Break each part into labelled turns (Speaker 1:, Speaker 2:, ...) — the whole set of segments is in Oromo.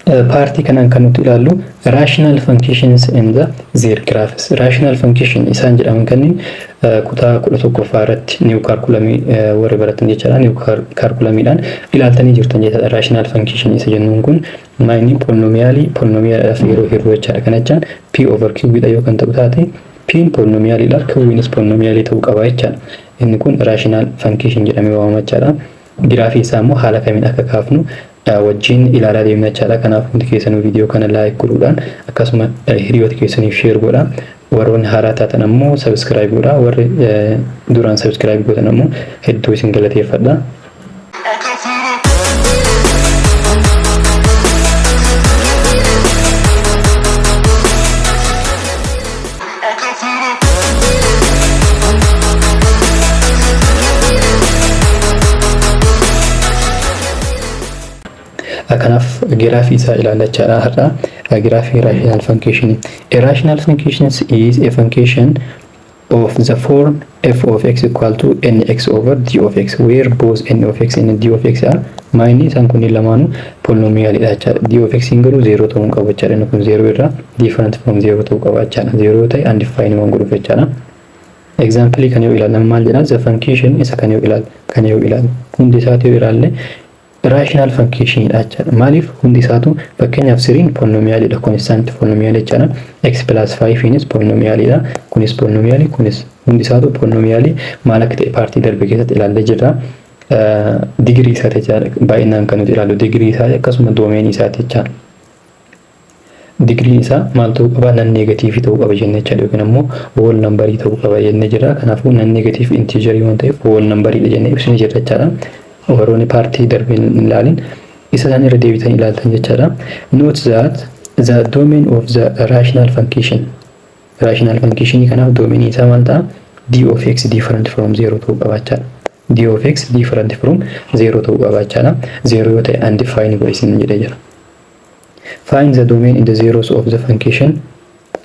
Speaker 1: Partii kanaan kan nuti ilaallu rational functions and their graphs. Rational function isaan jedhaman kanneen kutaa 11ffaa irratti new curriculumii warri baratan jechaadha. New curriculumiidhaan ilaaltanii jirtan jechaadha. Rational function isa jennuun kun maayini? Polynomialii polynomialiidhaaf yeroo hir'uu jechaadha. Kana jechaan p over q dha yoo kan ta'u taate, p polynomialiidha, qnis polynomialii ta'uu qaba jechaadha. Inni kun rational function jedhamee waamama jechaadha. Giraafii isaa immoo haala kamiin akka kaafnu wajjin ilaalaa deemna jechaadha. Kanaaf hundi keessanuu viidiyoo kana like godhuudhaan, akkasuma hiriyoota keessaniif share godhaa. Warroonni haaraa taatan ammoo subscribe godhaa. Warri duraan subscribe gootan ammoo hedduu isin galateeffadha.
Speaker 2: I can feel it. I can feel it.
Speaker 1: Kanaaf giraafii isaa ilaallachaadha har'a, giraafii rational function. A rational function is a function of the form f of x equal to nx over d of x, where both n of x and d of x are maayini? Isaan kunniin lamaanuu polynomialidha jechaadha. D of x garuu zeeroo ta'uu hin qabu jechaadha. Inni kun zeeroo irraa different from zero ta'uu qaba jechaadha. Zeeroo ta'e undefined waan godhuuf jechaadha. Example kan yoo ilaallan maal jedha? The function isa kan yoo ilaalle, kan yoo ilaalle, hundi isaatu yoo ilaalle rational function dha jechaadha. Maaliif? Hundi isaatu, fakkeenyaaf, threen polynomialidha, constant polynomial jechaadha. X plus 5 nis polynomialidha. Kunis polynomialii, kunis, hundi isaatu polynomialii. Maal akka ta'e partii darbe keessatti ilaallee jirra. Digirii isaati jechaadha. Baay'inaan kan nuti ilaallu digirii isaati, akkasuma domainii isaati jechaadha. Digiriin isaa maal ta'uu qaba? Non negativeii ta'uu qaba jennee jechaadha, yookiin ammoo whole numberii ta'uu qaba jennee jirra. Kanaafuu non negative integerii waan ta'eef whole numberiidha jennee ibsine jirra jechaadha. Warroonni partii darbe hin ilaalin isa isaan irra deebitan ilaaltan jechaadha. Note that the domain of the rational function, rational function kanaaf domain isaa maal ta'a? D of x different from 0 ta'uu qaba jechaadha. D of x different from 0 ta'uu qaba jechaadha. 0 yoo ta'e undefined godhe isin jedhee jira. Find the domain and the zeros of the function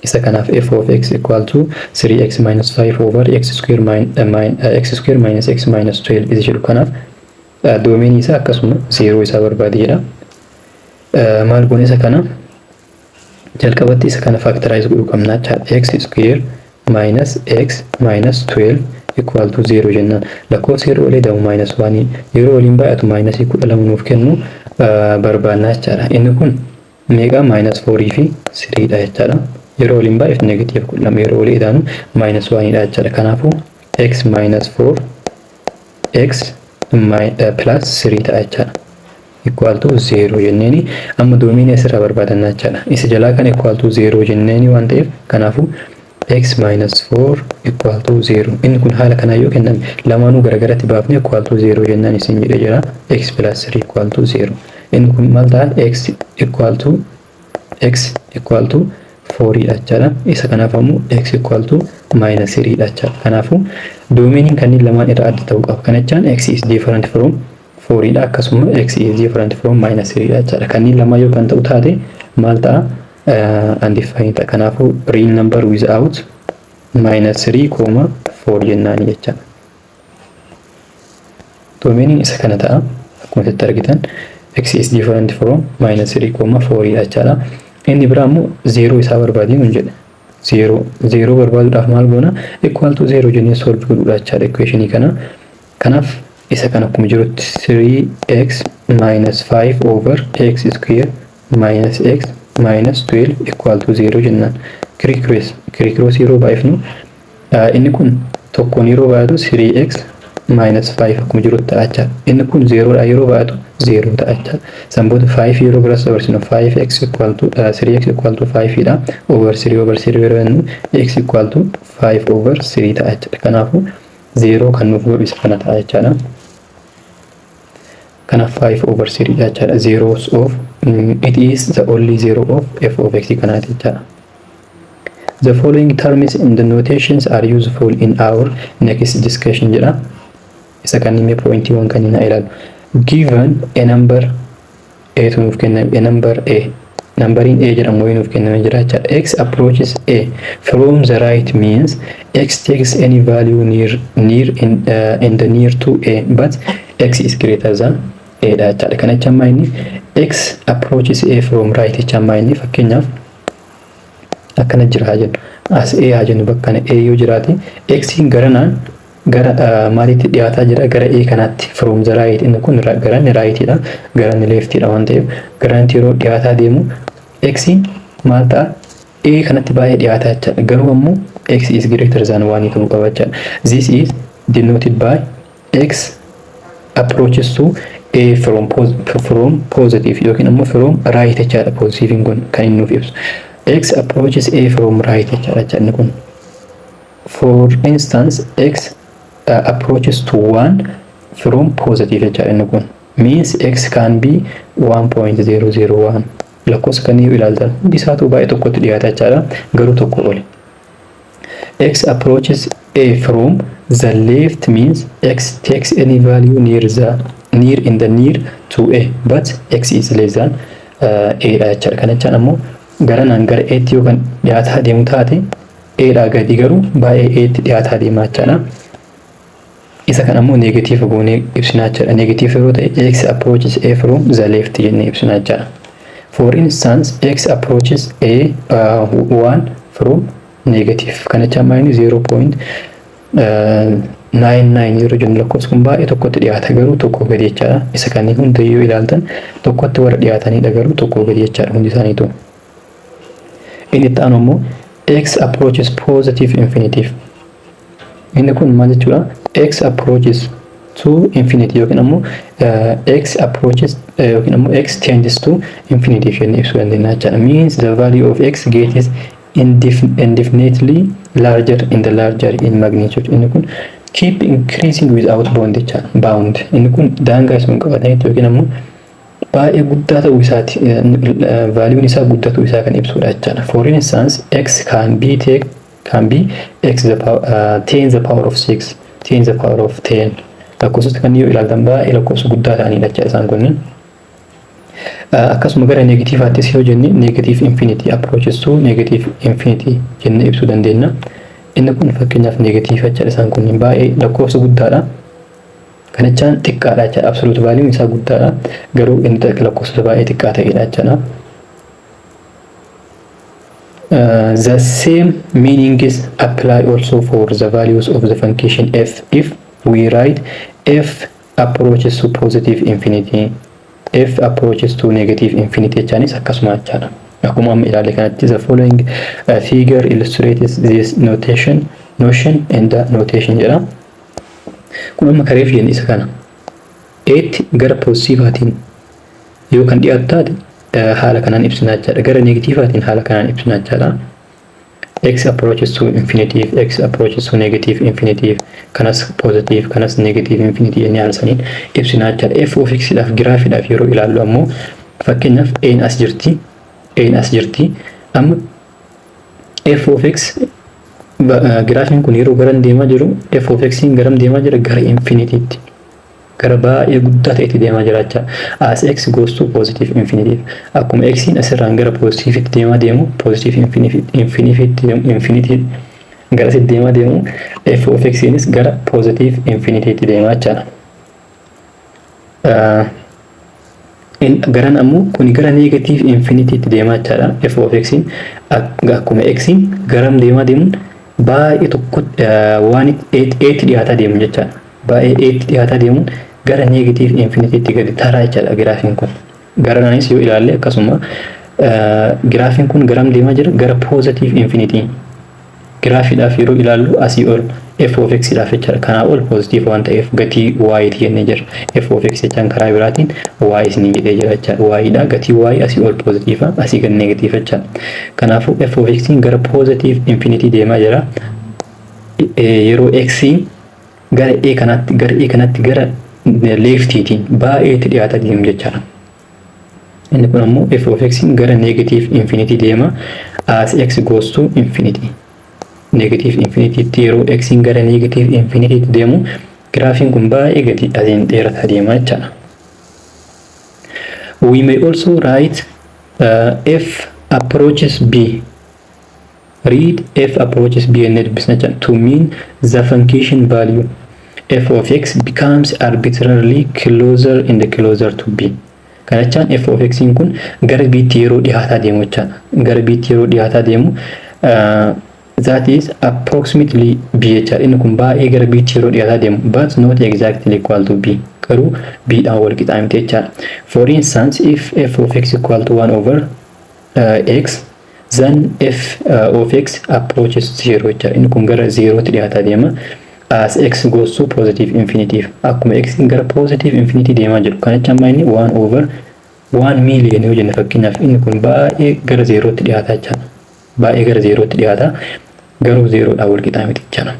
Speaker 1: isa kanaaf, f of x equal to 3x minus 5 over x square, x square minus x minus 12 isa jedhu kanaaf domainii isaa akkasuma zeeroo isaa barbaade jedha. Maal goone? Isa kana jalqabatti isa kana factorize godhuu qabna jechaadha. X square minus x minus 12 equal to 0 jennaan. Lakkoofsa yeroo walii daa'u minus 1 yeroo waliin baay'atu minus 12 nuuf kennu barbaanna jechaadha. Inni kun meeqa? Minus 4 fi 3 dha jechaadha. Yeroo waliin baay'ifnu negative 12, yeroo walii idaanu minus 1 dha jechaadha. Kanaafuu x minus 4 x plus 3 ta'a jechaadha. Equal to 0 jenneeni amma domainii asirraa barbaadanna jechaadha. Isa jalaa kan equal to 0 jenneeni waan ta'eef, kanaafuu x minus 4 equal to 0. Inni kun haala kanaa yoo kenname, lamaanuu garagaratti baafne equal to 0 jennaan isin jedhee jira. X plus 3 equal to 0. Inni kun maal ta'a? X equal to 4 dha jechaadha. Isa kanaaf ammoo x equal to minus 3 dha jechaadha. Kanaafuu domainiin kanneen lamaan irraa adda ta'uu qaba. Kana jechaan x is different from 4 dha, akkasuma x is different from minus 3 dha jechaadha. Kanneen lamaan yoo kan ta'u taate maal ta'a? Undefined ta'a. Kanaafuu real number without minus 3 comma 4 jennaani jechaadha. Domainiin isa kana ta'a. Akkuma asitti argitan x is different from minus 3 comma 4 dha jechaadha. Inni biraa immoo zeeroo isaa barbaadii nun jedhe. Zeeroo, zeeroo barbaaduudhaaf maal goona? Equal to zero jennee solve godhuudha jechaadha equationii kana. Kanaaf isa kana akkuma jirutti 3x minus 5 over x square minus x minus 12 equal to 0 jennaan. Criss cross yeroo baay'ifnu, inni kun tokkoon yeroo baay'atu 3x minus 5 akkuma jirutti ta'a jechaadha. Inni kun 0 dha, yeroo baay'atu 0 ta'a jechaadha. San booda 5 yeroo biras dabarsinu 5x equal to 3x equal to 5 dha. Over 3 over 3 yeroo jennu x equal to 5 over 3 ta'a jechaadha. Kanaafuu 0 kan nuuf godhu isa kana ta'a jechaadha. Kanaaf 5 over 3 jechaadha. Zeros of it is the only zero of f of x kanaati jechaadha. The following terms in the notations are useful in our next discussion jedha. Isa kan himee pointiiwwan kan hin ilaalu. Given a number a tu nuuf kenname, a number a, numberiin a jedhamu wayii nuuf kenname jira jechaadha. X approaches a from the right means x takes any value near in the near to a, but x is greater than A dha jechaadha. Kana jecha ammaa inni x approaches A from right jecha ammaa inni fakkeenyaaf akkana jira haa jennu. As A haa jennu. Bakka kana A yoo jiraate, x garanaan gara maalitti dhiyaataa jira? Gara A kanaatti, from the right. Inni kun gara rightidha, gara leftidha waan ta'eef, garanti yeroo dhiyaataa deemu x maal ta'a? A kanatti baay'ee dhiyaataa jechaadha. Garuu ammoo x is greater than 1 ta'uu qaba jechaadha. This is denoted by x approaches to A from positive yookiin ammoo from right jechaadha. Positivein kun kan inni nuuf ibsu x approaches A from right jechaadha inni kun. For instance, x approaches to 1 from positive jechaadha. Inni kun means x can be 1.001. Lakkoofsa kan yoo ilaaltan hundi isaatu baay'ee tokkotti dhiyaata jechaadha, garuu tokko oli. X approaches A from the left means x takes any value near in the near to A, but x is less than A dha jechaadha. Kana jechaan ammoo garanaan gara A tti yoo kan dhiyaataa deemu taate, A dhaa gadi, garuu baay'ee A tti dhiyaataa deemaa jechaadha. Isa kan ammoo negative goonee ibsinaa jechaadha. Negative yeroo ta'e, x approaches A from the left jennee ibsinaa jechaadha. For instance, x approaches A 1 from negative. Kana jechaan maal? Inni 0.99 yeroo jennu lakkoofsi kun baay'ee tokkotti dhiyaata, garuu tokko gadi jechaadha. Isa kanneen hunda yoo ilaaltan tokkotti warra dhiyaatanidha, garuu tokko gadi jechaadha hundi isaaniitu. Inni itti aanu immoo x approaches positive infinity. Inni kun maal jechuudha? X approaches to infinity yookiin ammoo x approaches yookiin ammoo x tends to infinity jennee ibsuu dandeenya jechaadha. Means the value of x gets indefinitely larger in the larger in magnitude. Inni kun keep increasing without bound jechaadha. Bound. Inni kun daangaa isuma qabatanitti yookiin ammoo baay'ee guddaa ta'uu isaati, valueun isaa guddaa ta'uu isaa kan ibsudha jechaadha. For instance, x can be take can be x the power 10 the power of 6, 10 the power of 10. Lakkoofsota kan yoo ilaaltan baay'ee lakkoofsa guddaa ta'anidha jecha isaan kunniin. Akkasuma gara negativeaattis yoo jenne, negative infinity approaches to negative infinity jennee ibsuu dandeenya. Inni kun fakkeenyaaf negative jechaadha. Isaan kunniin baay'ee lakkoofsa guddaadha. Kana jechaan xiqqaadha jechaadha. Absolute valueun isaa guddaadha. Garuu inni lakkoofsa baay'ee xiqqaa ta'edha jechaadha. The same meaning is apply also for the values of the function f if we write f approaches to positive infinity, f approaches to negative infinity jechaanis akkasuma jechaadha. Akkuma amma ilaalle kanatti, the following figure illustrates this notation notion and the notation jedha. Kun amma kareef jenne isa kana. Eetti gara positiveaatiin yoo kan dhiyaatu taate, haala kanaan ibsina jechaadha. Gara negativeaatiin haala kanaan ibsina jechaadha. X approaches to infinity, x approaches to negative infinity, kanas positive, kanas negative infinity jennee haala saniin ibsina jechaadha. F of x dhaaf giraafiidhaaf yeroo ilaallu ammoo, fakkeenyaaf a'n as jirti, a'n as jirti. Amma f of x giraafiin kun yeroo garam deemaa jiru? F of x garam deemaa jira? Gara infinitytti. Gara baay'ee guddaa ta'etti deemaa jira jecha. As x goes to positive infinity, akkuma x asirraan gara positivetti deemaa deemu, positive infinity gara asitti deemaa deemu, f of x gara positive infinity deemaa jechaadha. Garan ammoo kuni gara negative infinity deemaa jechaadha. F of x akkuma x garam deemaa deemuun baay'ee tokko waan eetti dhiyaataa deemu jechaadha. Baay'ee eetti dhiyaataa deemuun gara negative infinityitti gadi taraa jechaadha giraafiin kun. Garanaanis yoo ilaalle akkasuma giraafiin kun garam deemaa jira? Gara positive infinity. Giraafiidhaaf yeroo ilaallu asii ol f of x dhaaf jechaadha. Kanaa ol positive waan ta'eef gatii y ti jennee jira. F of x jechaan karaa biraatiin y isinii jedhee jira jechaadha. Y dha, gatii y asii ol positive, asii gad negative jechaadha. Kanaafuu f of x gara positive infinity deemaa jira. Yeroo x gara a kanaatti, gara a kanaatti, gara leftiitiin baay'eetti dhiyaataa deemu jechaadha. Inni kun ammoo f of x gara negative infinity deema as x goes to infinity. Negative infinity yeroo x gara negative infinity deemu giraafiin kun baay'ee gadi asiin dheerataa deema jechaadha. We may also write f approaches b, read f approaches b jennee dubbisna jechaadha, to mean the function value F of x becomes arbitrarily closer and closer to b. Kana jechaan f of x kun gara b'tti yeroo dhiyaataa deemu jechaadha. Gara b'tti yeroo dhiyaataa deemu, that is approximately b jechaadha. Inni kun baay'ee gara b'tti yeroo dhiyaataa deemu, but not exactly equal to b. Garuu b dhaan wal qixaa miti jechaadha. For instance, if f of x equal to 1 over x, then f of x approaches 0 jechaadha. Inni kun gara 0 tti dhiyaataa deema. As x goes to positive infinity, akkuma x gara positive infinity deemaa jiru. Kana jechaan inni 1 over 1 million yoo jenne fakkeenyaaf, inni kun baay'ee gara 0 tti dhiyaataa jechaadha. Baay'ee gara 0 tti dhiyaata, garuu 0 dhaan wal qixaa miti jechaadha.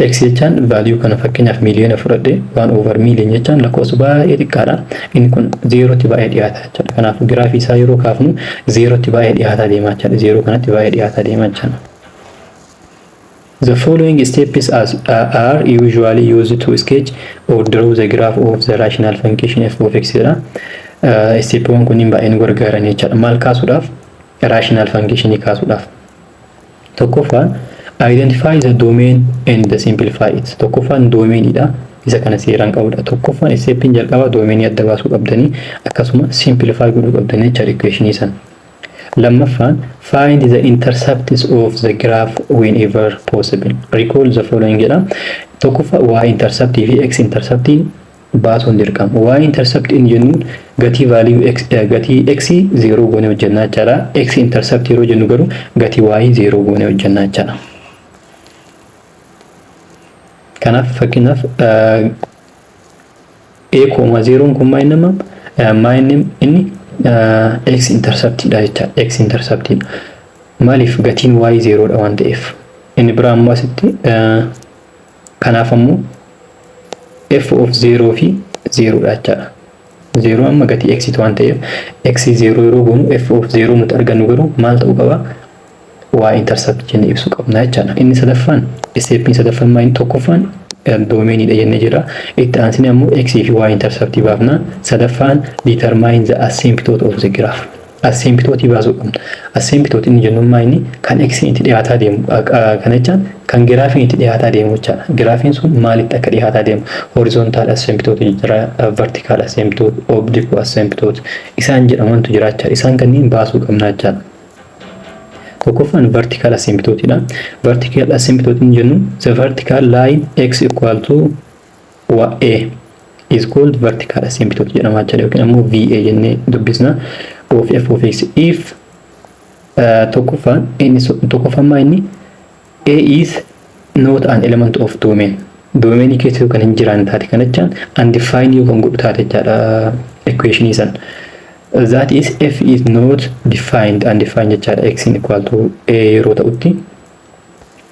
Speaker 1: X jechaan value kana fakkeenyaaf miiliyoona fudhadhe, 1 over million jechaan lakkoofsa baay'ee xiqqaadha. Inni kun 0tti baay'ee dhiyaata jechaadha. Kanaaf giraafii isaa yeroo kaafnu 0tti baay'ee dhiyaataa deemaa jechaadha. 0 kanatti baay'ee dhiyaataa deemaa jechaadha. The following steps are usually used to sketch or draw the graph of the rational function f of x jedha. Steppiiwwan kunniin baay'ee nu gargaaran jechaadha. Maal kaasuudhaaf? Rational function kaasuudhaaf. Tokkoffaan, identify the domain and simplify it. Tokkoffaan domainidha. Isa kana seeraan qabudha. Tokkoffaan, steppiin jalqabaa, domainii adda baasuu qabdanii akkasuma simplify godhuu qabdanii jechaadha equationii sana. Lammaffaan, find the intercepts of the graph whenever possible. Recall the following jedha. Tokkoffaa, y interceptii fi x interceptiin baasuun dirqama. Y intercept inni jennuun gatii value x, gatii x 0 goonee hojjennaa jechaadha. X intercept yeroo jennu garuu gatii y 0 goonee hojjennaa jechaadha. Kanaaf fakkeenyaaf a comma 0 kun maal nama maal inni x interceptidha jechaadha. X interceptidha. Maaliif? Gatiin y 0 dha waan ta'eef. Inni biraa ammoo asitti kanaaf ammoo f of 0 fi 0 dha jechaadha. 0 amma gatii x waan ta'eef, x 0 yeroo goonu f of 0 nuti argannu garuu maal ta'uu qaba? Y intercept jennee ibsuu qabna jechaadha. Inni sadaffaan, steppiin sadaffaan maal? Tokkoffaan domainiidha jennee jira. Itti aansinee ammoo x fi y interceptii baafna. Sadaffaan, determine the asymptote of the graph. Asymptote baasuu qabna. Asymptote inni jennuun maa inni kan x itti dhiyaataa deemu, kana jechaan kan giraafiin itti dhiyaataa deemu jechaadha. Giraafiin sun maalitti akka dhiyaataa deemu? Horizontal asymptote jira, vertical asymptote, oblique asymptote isaan jedhamantu jira jechaadha. Isaan kanneen baasuu qabna jechaadha. Tokkoffaan vertical asymptote dha. Vertical asymptote inni jennu, the vertical line x equal to a is called vertical asymptote jedhama jechaadha, yookiin ammoo VA jennee dubbisna, of f of x if tokkoffaan, inni tokkoffaan maa inni a is not an element of domain, domainii keessa kan hin jiraanne taate, kana jechaan undefined yoo kan godhu taate jechaadha equationii san. That is, f is not defined, undefined jechaadha, x in equal to a yeroo ta'utti.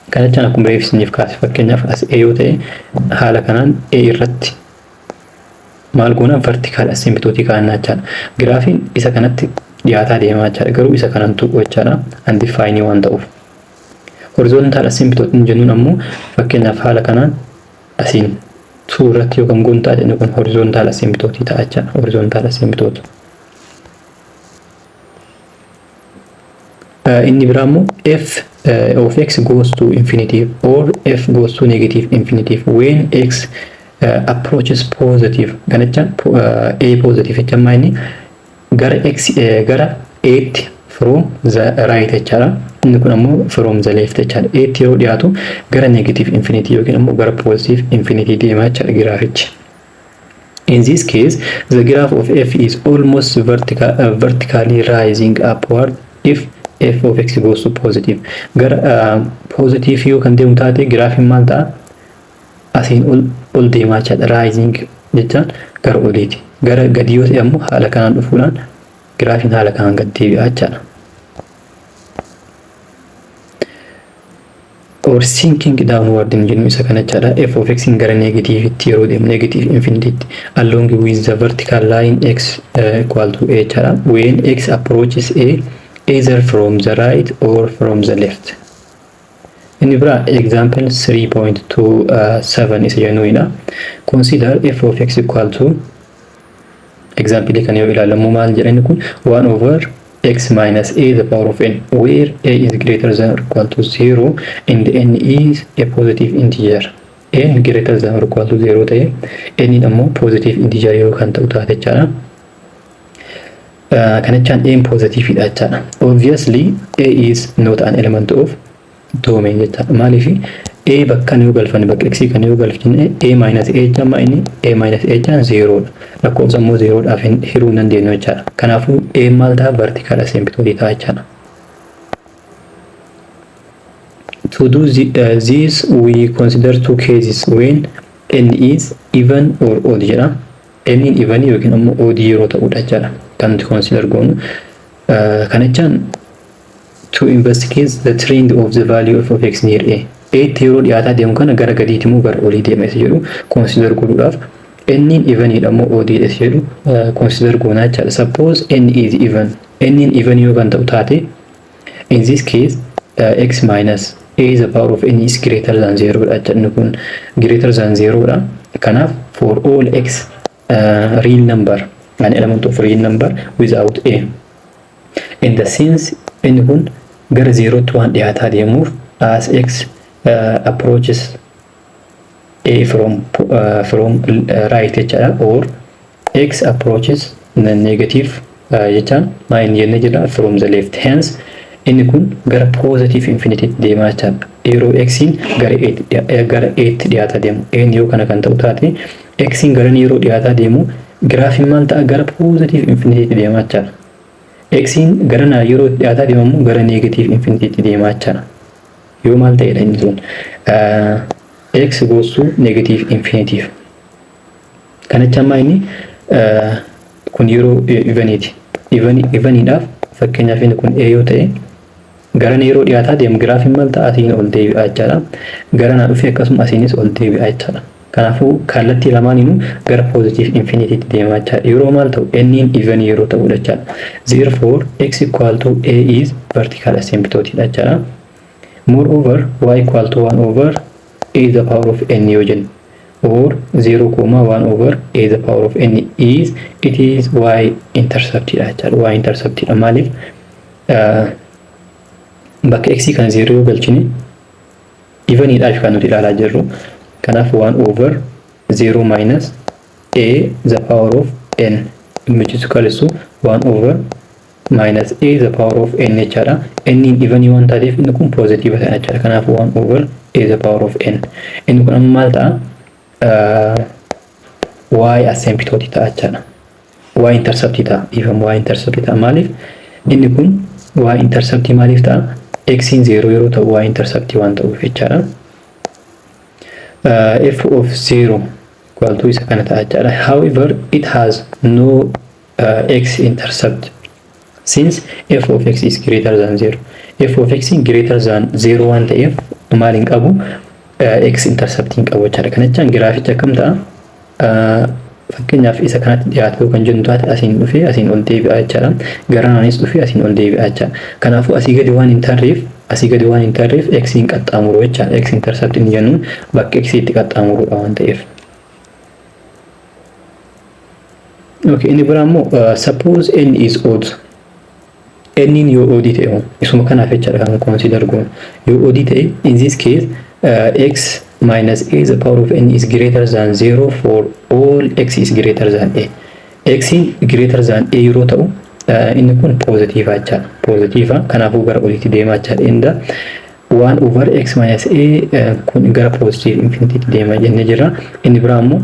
Speaker 1: Kana jechaan akkuma reef isiniif kaase, fakkeenyaaf as a yoo ta'e, haala kanaan a irratti maal goona? Vertical asymptote kaa'annaa jechaadha. Giraafiin isa kanatti dhiyaataa deemaa jechaadha, garuu isa kanan tuqu jechaadha, undefined waan ta'uuf. Horizontal asymptote jennuun ammoo fakkeenyaaf haala kanaan asiin two irratti yoo kan goonu taate, inni kun horizontal asymptote ta'a jechaadha. Horizontal asymptote. Inni biraa immoo f of x goes to infinity or f goes to negative infinity when x approaches positive. Kana jechaan a positive jechaan maa inni gara x gara a tti from the right jechaadha. Inni kun ammoo from the left jechaadha. A tti yeroo dhiyaatu gara negative infinity yookiin ammoo gara positive infinity deemaa jechaadha giraafichi. In this case, the graph of f is almost vertically rising upward if f of x goes to positive. Gara positive yoo kan deemu taate, giraafiin maal ta'a? Asiin ol ol deemaa jechaadha. Rising jechaan gara oliiti. Gara gadi yoo ta'e ammoo haala kanaan dhufuudhaan giraafiin haala kanaan gad deebi'a jechaadha. Or sinking downward hin jennu isa kana jechaadha. F of x gara negatiivitti yeroo deemu, negative infinity along with the vertical line x equal to a jechaadha. When x approaches a either from the right or from the left. Inni biraa example 3.27 isa jennuudha. Consider f of x equal to, example kan yoo ilaalamu maal jedha inni kun? 1 over x minus a the power of n, where a is greater than or equal to 0 and n is a positive integer. N greater than or equal to 0 ta'e, n ammoo positive integer yoo kan ta'u taate jechaadha. Kana jechaan n positive dha jechaadha. Obviously, a is not an element of domain jechaadha. Maaliif? A bakka yoo galfanne, bakka x kan yoo galfanne, a minus a jechaan maa inni? A minus a jechaan 0 dha. Lakkoofsa immoo 0 dhaaf hiruu hin dandeenyu jechaadha. Kanaafuu a maal ta'a? Vertical asymptote ta'a jechaadha. To do this, we consider two cases when n is even or odd jedha. N even yookiin ammoo odd yeroo ta'udha jechaadha. Kan nuti consider goonu. Kana jechaan to investigate the trend of the value of x near a. A tti yeroo dhiyaataa deemu kana gara gadiiti moo gara olii deema isa jedhu consider godhuudhaaf n even dha moo odd dha isa jedhu consider goonaa jechaadha. Suppose n is even. N even yoo kan ta'u taate, in this case x minus a is the power of n is greater than 0 dha jechaadha. Inni kun greater than 0 dha. Kanaaf for all x real number, an element of real number without a. In the sense inni kun gara zeerootti waan dhiyaataa deemuuf, as x approaches a from right jechaadha, or x approaches the negative jechaan maa inni jenne jira from the left. Hence inni kun gara positive infinity deemaa jechaadha. Yeroo xin gara 8 dhiyaataa deemu, n yoo kana kan ta'u taate, xin gara yeroo dhiyaataa deemu giraafiin maal ta'a? Gara positive infinity deemaa jechaadha. Xin gara naa yeroo dhiyaataa deemu immoo gara negative infinity deemaa jechaadha. Yoo maal ta'edha inni sun? X goes to negative infinity. Kana jecha ammaa inni kun yeroo eveniiti. Eveniidhaaf fakkeenyaaf inni kun A yoo ta'e, gara yeroo dhiyaataa deemu giraafiin maal ta'a? Asiin ol deebi'a jechaadha. Gara naa dhufee akkasuma asiinis ol deebi'a jechaadha. Kanaafuu kallattii lamaaniinuu gara positive infinity deemaa jechaadha. Yeroo maal ta'u? N even yeroo ta'u jechaadha. Therefore, x equal to a is vertical asymptote dha jechaadha. Moreover, y equal to 1 over a the power of n yoo jennu, or 0 comma 1 over a the power of n is, it is y intercept dha jechaadha. Y intercept dha. Maaliif? Bakka x kana 0 yoo galchine, eveniidhaaf kan nuti ilaalaa jirru. Kanaaf 1 over 0 minus a the power of n, which is equal to 1 over minus a the power of n jechaadha. N even waan taateef inni kun positive ta'a jechaadha. Kanaaf 1 over a the power of n. Inni kun amma maal ta'a? Y asymptote ta'a jechaadha. Y intercept ta'a. Even y intercept ta'a. Maaliif? Inni kun y intercept maaliif ta'a? X 0 yeroo ta'u y intercept waan ta'uuf jechaadha. F of 0 equal to isa kana ta'a jechaadha. However, it has no x intercept since f of x is greater than 0. F of x greater than 0 waan ta'eef maal hin qabu? X intercept hin qabu jechaadha. Kana jechaan giraafichi akkam ta'a? Fakkeenyaaf isa kanatti dhiyaatu kan jennu taate, asiin dhufee asiin ol deebi'a jechaadha. Garanaanis dhufee asiin ol deebi'a jechaadha. Kanaafuu asii gadi waan hin tarreef x hin qaxxaamuru jechaadha. X intercept hin jennuun bakka x itti qaxxaamurudha waan ta'eef. Okay, inni biraa immoo suppose n is odd. N yoo odd ta'e, isuma kanaaf jechaadha kan consider goonu. Yoo odd ta'e, in this case x minus a the power of n is greater than 0 for all x is greater than a. X greater than a yeroo ta'u inni kun positive jechaadha. Positive, kanaafuu gara oliitti deemaa jechaadha. Inda 1 over x minus a kun gara positive infinity deema jennee jirra. Inni biraa immoo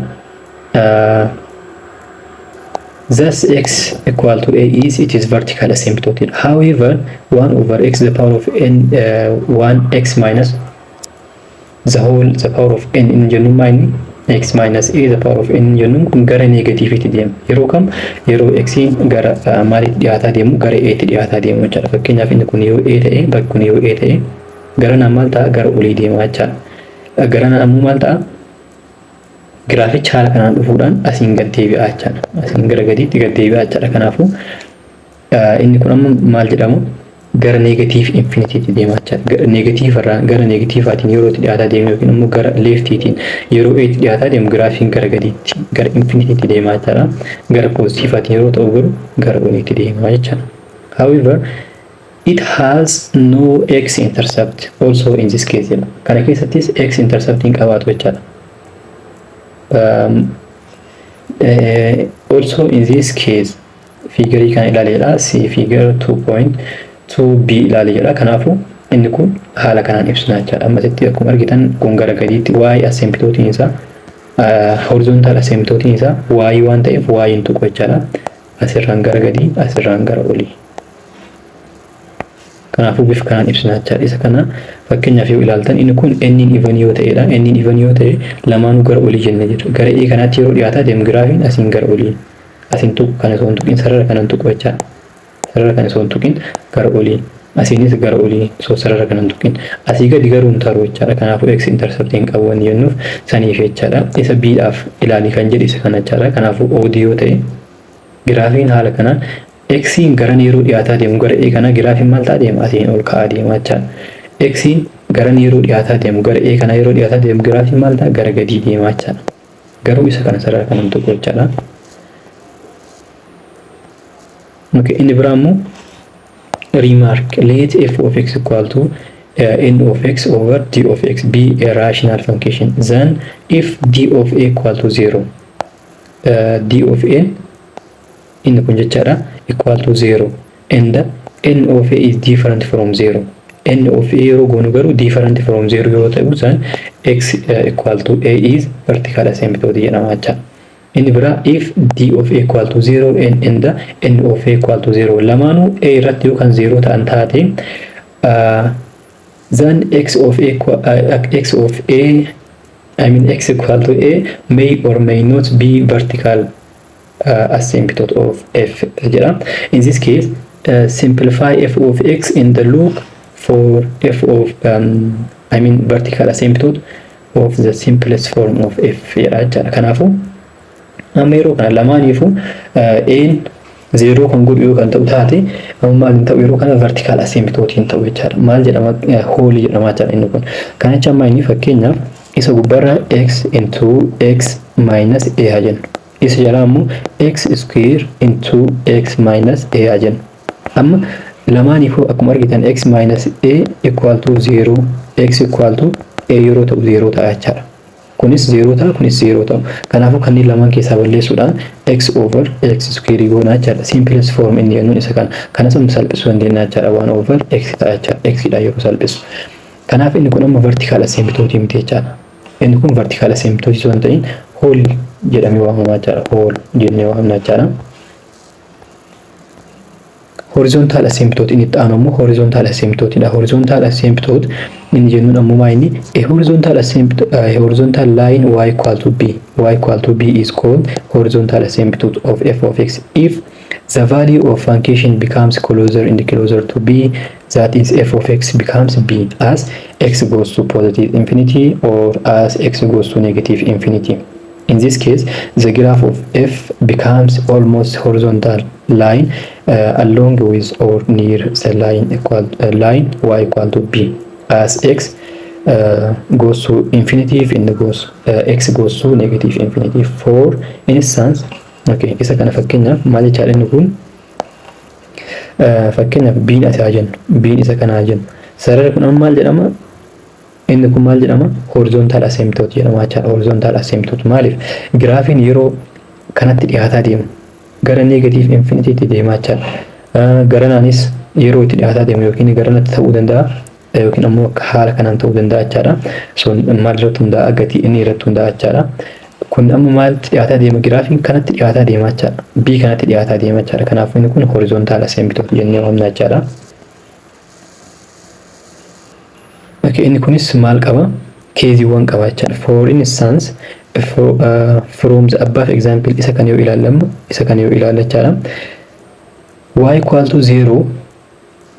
Speaker 1: thus x equal to a is, it is vertical asymptote. However, 1 over x the power of n 1 x minus the whole the power of n in jennu inni x minus a the power of n jennuun kun gara negatiivitti deema. Yeroo kam? Yeroo x gara maalitti dhiyaataa deemu? Gara a tti dhiyaataa deemu jechaadha. Fakkeenyaaf inni kun yoo a ta'e, bakki kun yoo a ta'e, gara naan maal ta'a? Gara olii deema jechaadha. Gara naan ammoo maal ta'a? Giraafichi haala kanaan dhufuudhaan asiin gad deebi'a jechaadha. Asiin gara gadiitti gad deebi'a jechaadha. Kanaafuu inni kun amma maal jedhamu? Gara negative infinityitti deema jechaadha. Negative irraa gara negatiivaatiin yeroo itti dhiyaataa deemu yookiin immoo gara leftiitiin yeroo itti dhiyaataa deemu giraafiin gara gadiitti gara infinityitti deema jechaadha. Gara positiivaatiin yeroo ta'u garuu gara oliitti deema jechaadha. However, it has no x intercept also in this case jedha. Kana keessattis x intercept hin qabaatu jechaadha. Also in this case figureii kan ilaaleedha. See figure 2.2b ilaale jedha. Kanaafuu inni kun haala kanaan ibsina jechaadha. Ammasitti akkuma argitan kun gara gadiitti y asymptoteiin isaa, horizontal asymptoteiin isaa y waan ta'eef y hin tuqu jechaadha. Asirraan gara gadii, asirraan gara olii. Kanaafuu bifa kanaan ibsina jechaadha. Isa kana fakkeenyaaf yoo ilaaltan inni kun n even yoo ta'edha. N even yoo ta'e lamaanuu gara olii jennee jira. Gara e kanaatti yeroo dhiyaataa deemu giraafiin asiin gara olii. Asiin tuqu kana osoo hin tuqin, sarara kana hin tuqu jechaadha. Sarara kana osoo hin tuqin gara olii. Asiinis gara olii osoo sarara kana hin tuqin. Asii gadi garuu hin taru jechaadha. Kanaafuu x intercept hin qabu wanni jennuuf saniif jechaadha. Isa b dhaaf ilaalii kan jedhe isa kana jechaadha. Kanaafuu odd yoo ta'e giraafiin haala kanaan xiin garan yeroo dhiyaataa deemu gara e kana giraafiin maal ta'a deema? Asiin ol ka'aa deema jechaadha. Xiin garan yeroo dhiyaataa deemu, gara e kana yeroo dhiyaataa deemu giraafiin maal ta'a? Gara gadii deema jechaadha. Garuu isa kana sarara kana hin tuqu jechaadha. Okay, inni biraa immoo remark: let f of x equal to n of x over d of x be a rational function. Then if d of a equal to 0, d of n inni kun jechaadha, equal to 0 and n of a is different from 0, n of a yeroo goonu garuu different from 0 yeroo ta'u, then x equal to a is vertical asymptote jedhama jechaadha. Inni biraa if d of a equal to 0 and n of a equal to 0, lamaanuu a irratti yoo kan 0 ta'an taate, then x of a x of a, I mean x equal to a, may or may not be vertical asymptote of f jedha. In this case, simplify f of x in the look for f of I mean vertical asymptote of the simplest form of f jedha jechaadha. Kanaafuu amma yeroo kana lamaaniifuu een zeeroo kan godhu yoo kan ta'u taate, amma maal hin ta'u? Yeroo kana vertical asymptote hin ta'u jechaadha. Maal jedhama? Holeii jedhama jechaadha inni kun. Kana jecha amma inni fakkeenyaaf isa gubbaarra x into x minus a haa jennu. Isa jalaa immoo x square into x minus a haa jennu. Amma lamaaniifuu akkuma argitan x minus a equal to 0, x equal to a yeroo ta'u 0 ta'a jechaadha. Kunis 0 ta'a, kunis 0 ta'a. Kanaafuu kanneen lamaan keessaa balleessuudhaan x over x square goonaa jechaadha. Simplest form inni jennuun isa kana. Kanas amma salphisuu dandeenya jechaadha. 1 over x ta'a jechaadha. X dha yeroo salphisu. Kanaaf inni kun amma vertical asymptote miti jechaadha. Inni kun vertical asymptote osoo hin ta'in hole jedhamee waamamaa jechaadha. Hole jennee waamna jechaadha. Horizontal asymptote inni itti aanu immoo horizontal asymptote dha. Horizontal asymptote inni jennuun ammoo maa inni? A horizontal asymptote, a horizontal line y equal to b, y equal to b is called horizontal asymptote of f of x if the value of function becomes closer and closer to b, that is, f of x becomes b as x goes to positive infinity or as x goes to negative infinity. In this case, the graph of f becomes almost horizontal line along with or near the line equal line y equal to b as x goes to infinity and goes x goes to negative infinity. For instance, okay, isa kana fakkeenyaaf maal jechaadha inni kun? Fakkeenyaaf biin asii haa jennu, biin isa kana haa jennu. Sararri kun amma maal jedhama? Inni kun maal jedhama? Horizontal asymptote jedhama jechaadha. Horizontal asymptote maaliif? Giraafiin yeroo kanatti dhiyaataa deemu gara negative infinity deemaa jechaadha. Garanaanis yeroo itti dhiyaataa deemu yookiin garanatti ta'uu danda'a yookiin ammoo akka haala kanaan ta'uu danda'a jechaadha. Sun maal irratti hundaa'a? Gatii inni irratti hundaa'a jechaadha. Kun amma maalitti dhiyaataa deema? Giraafiin kanatti dhiyaataa deema jechaadha. B kanatti dhiyaataa deema jechaadha. Kanaafuu inni kun horizontal asymptote jennee waamna jechaadha. Okay, inni kunis maal qaba? Caseiiwwan qaba jechaadha. For instance, from the above example, isa kan yoo ilaallamu, isa kan yoo ilaalla jechaadha. Y equal to 0,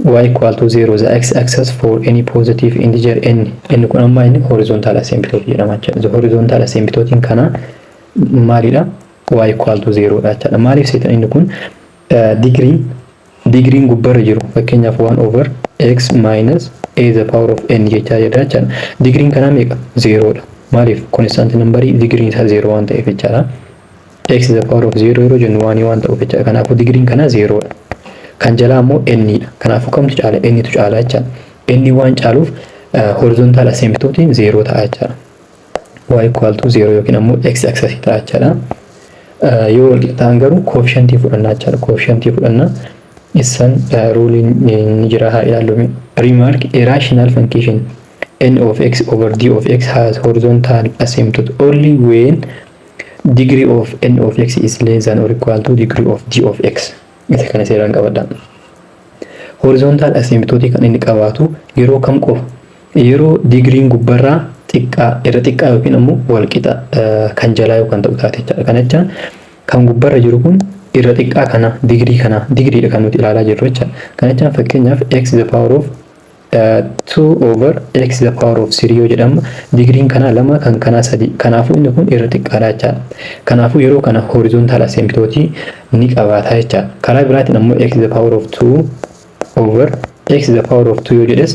Speaker 1: y equal to 0, the x axis for any positive integer n. Inni kun amma inni horizontal asymptote jedhama jechaadha. The horizontal asymptote kana maalidha? Y equal to 0 dha jechaadha. Maaliif seetan? Inni kun digiriin gubbarra jiru fakkeenyaaf 1 over x minus a the power of n jechaa jedha jechaadha. Digiriin kanaa meeqa? 0 dha. Maaliif? Constant numberii digiriin isaa 0 waan ta'eef jechaadha. X the power of 0 yeroo jennu waan ta'uuf jechaadha. Kanaafuu digiriin kanaa 0 dha. Kan jalaa immoo n dha. Kanaafuu kamtu caala? N tu caala jechaadha. N waan caaluuf horizontal asymptotiin 0 ta'a jechaadha. y equal to 0 yookiin ammoo x axis ta'a jechaadha. Yoo walqixa ta'an garuu coefficientii fudhannaa jechaadha. Coefficientii fudhannaa isaan ruleiin ni jira, haa ilaallu. Remark: a rational function n of x over d of x has horizontal asymptote only when degree of n of x is less than or equal to degree of d of x. Isa kana seeraan qabadha. Horizontal asymptote kan inni qabaatu yeroo kam qofa? Yeroo digriin gubbarraa xiqqaa, irra xiqqaa yookiin ammoo walqixa kan jalaa yookaan ta'u taate jechaadha. Kana jechaan kan gubbarra jiru kun irra xiqqaa kana, digrii kana, digriidha kan nuti ilaalaa jirru jechaadha. Kana jechaan fakkeenyaaf x the power of 2 over x the power of 3 yoo jedhamu, digriin kanaa lama, kan kanaa sadi. Kanaafuu inni kun irra xiqqaadha jechaadha. Kanaafuu yeroo kana horizontal asymptote ni qabaata jechaadha. Karaa biraatiin ammoo x the power of 2 over x the power of 2 yoo jedhes,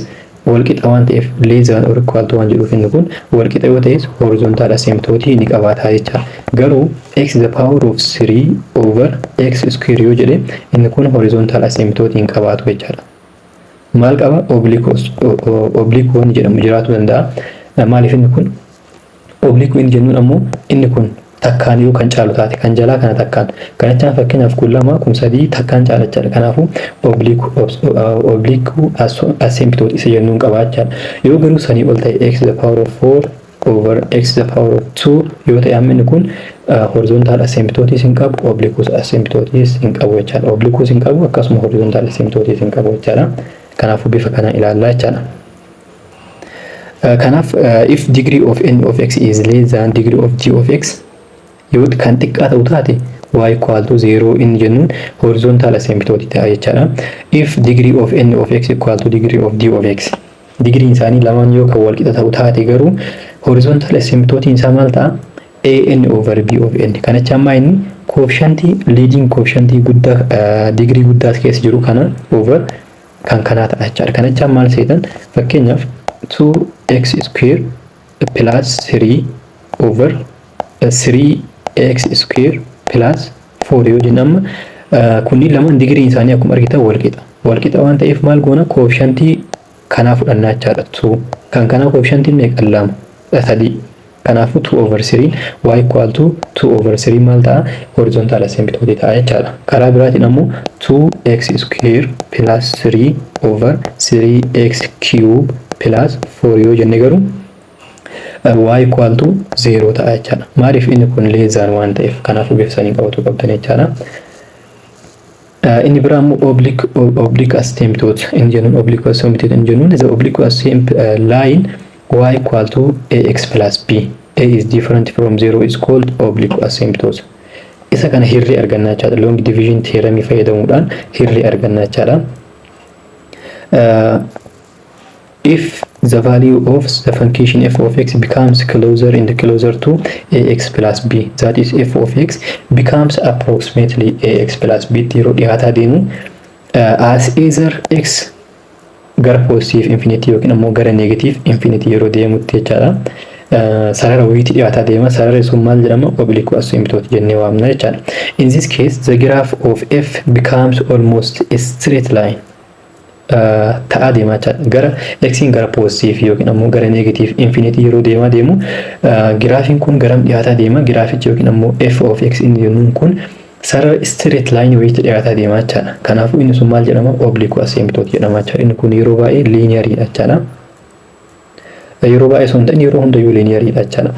Speaker 1: walqixa waan ta'eef, less than or equal to waan jedhuuf, inni kun walqixa yoo ta'es horizontal asymptote ni qabaata jechaadha. Garuu x the power of 3 over x square yoo jedhe, inni kun horizontal asymptote hin qabaatu jechaadha. Maal qaba? Oblique waan jedhamu jiraachuu danda'a. Maaliif inni kun oblique inni jennuun ammoo inni kun takkaan yoo kan caalu taate, kan jalaa kana takkaan. Kana jechaan fakkeenyaaf kun lama, kun sadii, takkaan caala jechaadha. Kanaafuu oblique asymptote isa jennuun qaba jechaadha. Yoo garuu sanii ol ta'e, x the power of 4 over x the power of 2 yoo ta'e, amma inni kun horizontal asymptotes hin qabu, oblique asymptotes hin qabu jechaadha. Oblique hin qabu, akkasuma horizontal asymptotes hin qabu jechaadha. Kanaafuu bifa kanaan ilaallaa jechaadha. Kanaaf if degree of n of x is less than degree of d of x, yoo kan xiqqaa ta'u taate, y equal to 0 inni jennuun horizontal asymptote ta'a jechaadha. If degree of n of x equal to degree of d of x, digriin isaanii lamaan yoo kan wal qixa ta'u taate garuu, horizontal asymptote isaa maal ta'a? A n over b of n. Kana jecha ammaa inni coefficientii, leading coefficientii guddaa digrii guddaa keessa jiru kana over kan kanaa ta'a jechaadha. Kana jecha maal seetan? Fakkeenyaaf 2x square plus 3 over 3x square plus 4 yoo jennu, amma kunniin lamaan digriin isaanii akkuma argitan wal qixa. Wal qixa waan ta'eef maal goona? Coefficientii kanaa fudhannaa jechaadha. 2 kan kanaa coefficientiin meeqa? Lama, sadii. Kanaafuu 2 over 3, y equal to 2 over 3 maal ta'a? Horizontal asymptote ta'a jechaadha. Karaa biraatiin ammoo 2x square plus 3 over 3x cube plus 4 yoo jenne garuu, y equal to 0 ta'a jechaadha. Maaliif? Inni kun less than waan ta'eef. Kanaafuu bifa sanii qabatu qabdan jechaadha. Inni biraa immoo oblique asymptote inni jennuun, oblique asymptote inni jennuun, the oblique asymptote line y equal to ax plus b, a is different from 0, is called oblique asymptote. Isa kana hirree argannaa jechaadha. Long division theorem fayyadamuudhaan hirree argannaa jechaadha. If the value of the function f of x becomes closer and closer to ax plus b, that is, f of x becomes approximately ax plus b yeroo dhiyaataa deemu, as either x gara positive infinity yookiin ammoo gara negative infinity yeroo deemutti jechaadha. Sarara wayiitti dhiyaataa deema. Sararri sun maal jedhama? Oblique asymptote jennee waamna jechaadha. In this case, the graph of f becomes almost a straight line ta'aa deemaa jechaadha. Gara xiin gara positive yookiin ammoo gara negative infinity yeroo deemaa deemu, giraafiin kun garam dhiyaataa deema? Giraafichi yookiin ammoo f of x inni jennuun kun sarara straight line wayiitti dhiyaataa deemaa jechaadha. Kanaafuu inni sun maal jedhama? Oblique asymptote jedhama jechaadha. Inni kun yeroo baay'ee lineariidha jechaadha. Yeroo baay'ee osoo hin ta'in yeroo hundayyuu lineariidha jechaadha.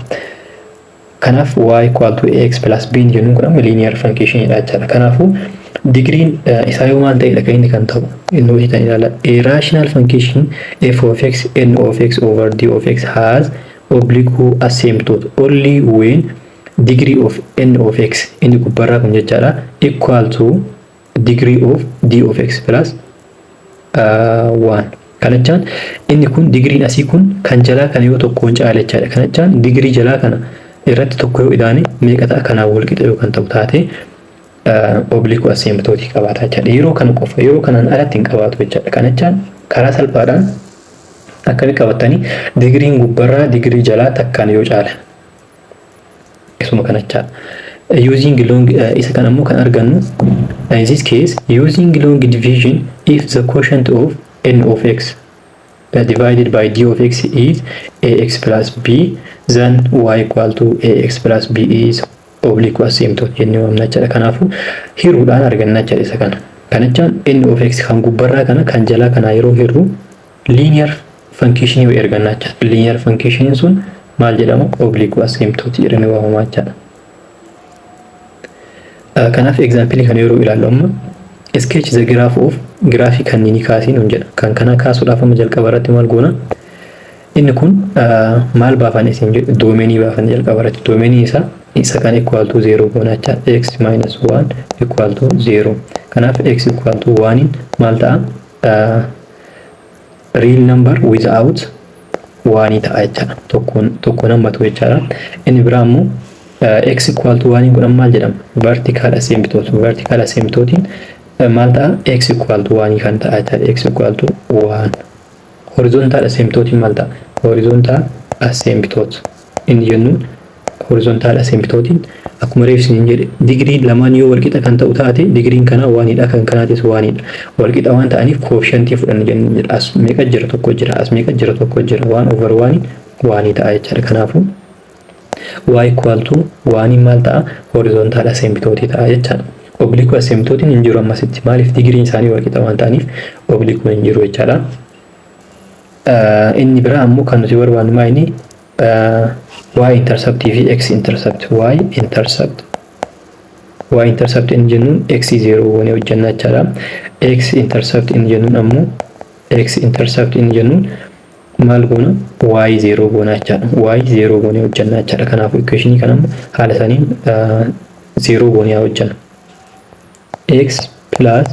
Speaker 1: Kanaaf y equal to ax plus b jennuun kun amma linear functionidha jechaadha. Kanaafuu digriin isaa yoo maal ta'edha kan inni kan ta'u inni hojii kan ilaala. A rational function f of x n of x over d of x has oblique asymptote only when degree of n of x, inni gubbarraa kun jechaadha, equal to degree of d of x plus 1. Kana jechaan inni kun digriin asii kun kan jalaa kana yoo tokkoon caala jechaadha. Kana jechaan digrii jalaa kana irratti tokko yoo idaane meeqa ta'a? Kanaan wal qixa yoo kan ta'u taate, oblique asymptote qabaata jechaadha. Yeroo kana qofa, yeroo kanaan alatti hin qabaatu jechaadha. Kana jechaan karaa salphaadhaan akkami qabatanii? Digriin gubbarraa digrii jalaa takkaan yoo caala. Isuma kana jechaadha. Using long isa kan ammoo kan argannu, in this case, using long division, if the quotient of n of x divided by d of x is ax plus b, Then y equal to ax plus b is oblique asymptote jennee waamna jechaadha. Kanaafuu hiruudhaan arganna jechaadha isa kana. Kana jechaan n of x kan gubbarraa kana kan jalaa kanaa yeroo hirru linear function wayii arganna jechaadha. Linear function sun maal jedhama? Oblique asymptote jedhamee waamama jechaadha. Kanaaf example kana yeroo ilaallu, amma "Sketch the graph of" giraafii kanneenii kaasii nuun jedha. Kan kana kaasuudhaaf amma jalqaba irratti maal goona? Inni kun maal baafan isin jedhu, domainii baafan jalqaba irratti. Domainii isaa isa kan equal to 0 goona jecha, x minus 1 equal to 0. Kanaaf x equal to 1 maal ta'a? Real number without 1 ta'a jechaadha. Tokkoon tokkoon hammatu jechaadha. Inni biraa immoo x equal to 1 kun maal jedhama? Vertical asymptote. Vertical asymptotiin maal ta'a? X equal to 1 kan ta'a jechaadha. X equal to 1. Horizontal asymptotiin maal ta'a? Horizontal asymptote inni jennuun, horizontal asymptotiin akkuma reef isiniin jedhe, digiriin lamaan yoo walqixa kan ta'u taate, digiriin kanaa onedha, kan kanaatis onedha. Walqixa waan ta'aniif coefficientii fudhanna jennu jedha. As meeqa jira? Tokko jira. As meeqa jira? Tokko jira. One over one one ta'a jechaadha. Kanaafuu y equal to one maal ta'a? Horizontal asymptotii ta'a jechaadha. Oblique asymptotiin hin jiru ammasitti. Maaliif? Digiriin isaanii walqixa waan ta'aniif oblique hin jiru jechaadha. Inni biraa ammoo kan nuti barbaannu maa inni y interceptii fi x intercept. Y intercept, y intercept inni jennuun x 0 goonee hojjenna jechaadha. X intercept inni jennuun ammoo, x intercept inni jennuun maal goona? Y 0 goona jechaadha. Y 0 goonee hojjenna jechaadha. Kanaafuu equationii kana ammoo haala saniin 0 goonee haa hojjennu. X plus